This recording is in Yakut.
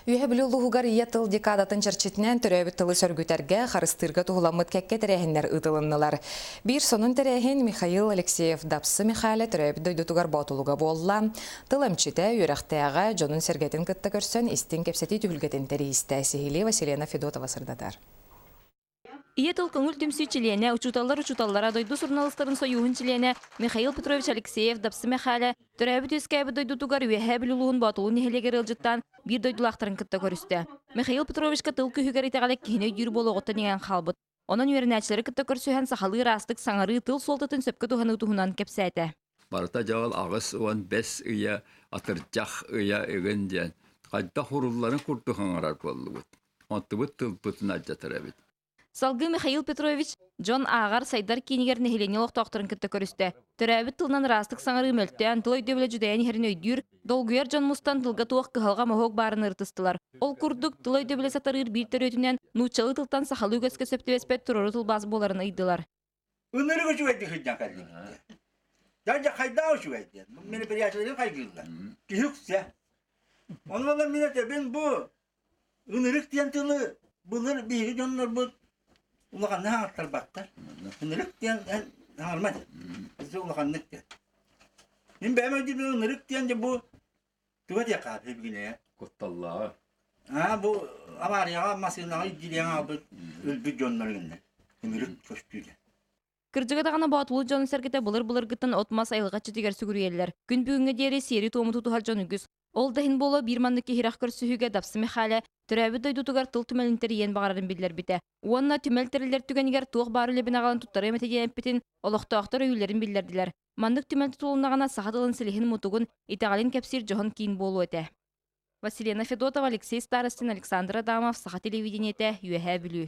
Үөһэ Бүлүү улууһугар Ийэ тыл декадатын чэрчитинэн төрөөбүт тылы сөргүтэргэ, харыстыырга туһуламмыт кэккэ тэрээһиннэр ыытылыннылар. Биир сонун тэрээһин Михаил Алексеев Дапсы Михайлэ төрөөбүт дойдутугар Боотулуга буолла. Тыл эмчитэ, үөрэхтээҕэ, дьонун-сэргэтин кытта көрсөн истиҥ кэпсэтии түһүлгэтин тэрийистэ. Сиһилии Василена Федотова сырдатар. Ийэ тыл көҥүл түмсүү чилиэнэ, учууталлар учууталлара, дойду суруналыыстарын сойууһун чилиэнэ Михаил Петрович Алексеев, Дапсы Мэхээлэ төрөөбүт-үөскээбит дойдутугар Үөһээ Бүлүү улууһун Боотулуу нэһилиэгэр ыалдьыттаан биир дойдулаахтарын кытта көрүстэ. Михаил Петровичка тыл күүһүгэр итэҕэлэ киһини өйдүүр буолуоҕуттан иҥэн хаалбыт. Онон үөрэнээччилэри кытта көрсүһэн сахалыы ыраастык саҥарыы тыл суолтатын сөпкө туһаныы туһунан кэпсээтэ. Барыта дьаҕыл 85 ыйа, атырдьах ыйа ыгын диэн хайдах урулларын курдук аҥарар буоллубут. Онтубут тылбытын алдьатар эбит. Салгыы Михаил Петрович дьон ааҕар сайдар киинигэр нэһилиэнньэ олохтоохторун кытта көрүстэ. Төрөөбүт тылынан ыраастык саҥарыы мөлтөөн, тыл өйдөбүлэ дьүдэйэн иһэрин өйдүүр, долгуйар дьон мустан тылга туох кыһалҕа-моһуок баарын ырытыстылар. Ол курдук, тыл өйдөбүлэ сатарыыр биир төрүөтүнэн нууччалыы тылтан сахалыы үгэскэ сөп түбэспэт туруору тылбаас буоларын ыйдылар. Ынырык үчүгэйдик сылдьан кэллибит диэн. Дьэ, хайдах үчүгэй диэн. Мероприятиелары хайгыыллар. Киһи үксэ. Онон олор мин этэбин бу ынырык диэн тылы былыр биһиги дьоннорбут улаханнык хаҥаттарбаттар. Ынырык диэн хаҥарма диэн. Улаханнык диэн. Мин бэйэм өйдүүбүн ынырык диэн дьэ бу туга диэххэ билгинэ. Кутталлааҕы. Аа бу аварияҕа массыынаҕа илдьириэн аалбыт өлбүт дьоннор гынна. Ынырык көстүүтэ. Кырдьыга даҕаны Боотулуу дьонун-сэргэтэ былыр-былыргыттан от-мас айылҕа иччитигэр сүгүрүйэллэр. Күн бүгүҥҥэ диэри сиэри-туому тутуһар дьон үгүс. Ол да иһин буолуо биир маннык иһирэх көрсүһүүгэ Дапсы Михайлэ төрөөбүт дойдутугар тыл түмэлин тэрийиэн баҕарарын биллэрбитэ. Уонна түмэл тэриллэр түгэнигэр туох баар үлэбин аҕалан туттарыам этэ диэн эппитин олохтоохтор өйүүллэрин биллэрдилэр. Маннык түмэл тутулуннаҕына саха тылын силиһин-мутугун, итэҕэлин кэпсиир дьоһун киин буолуо этэ. Василена Федотова, Алексей Старостин, Александр Адамов, Саха телевидениетэ, Үөһээ Бүлүү.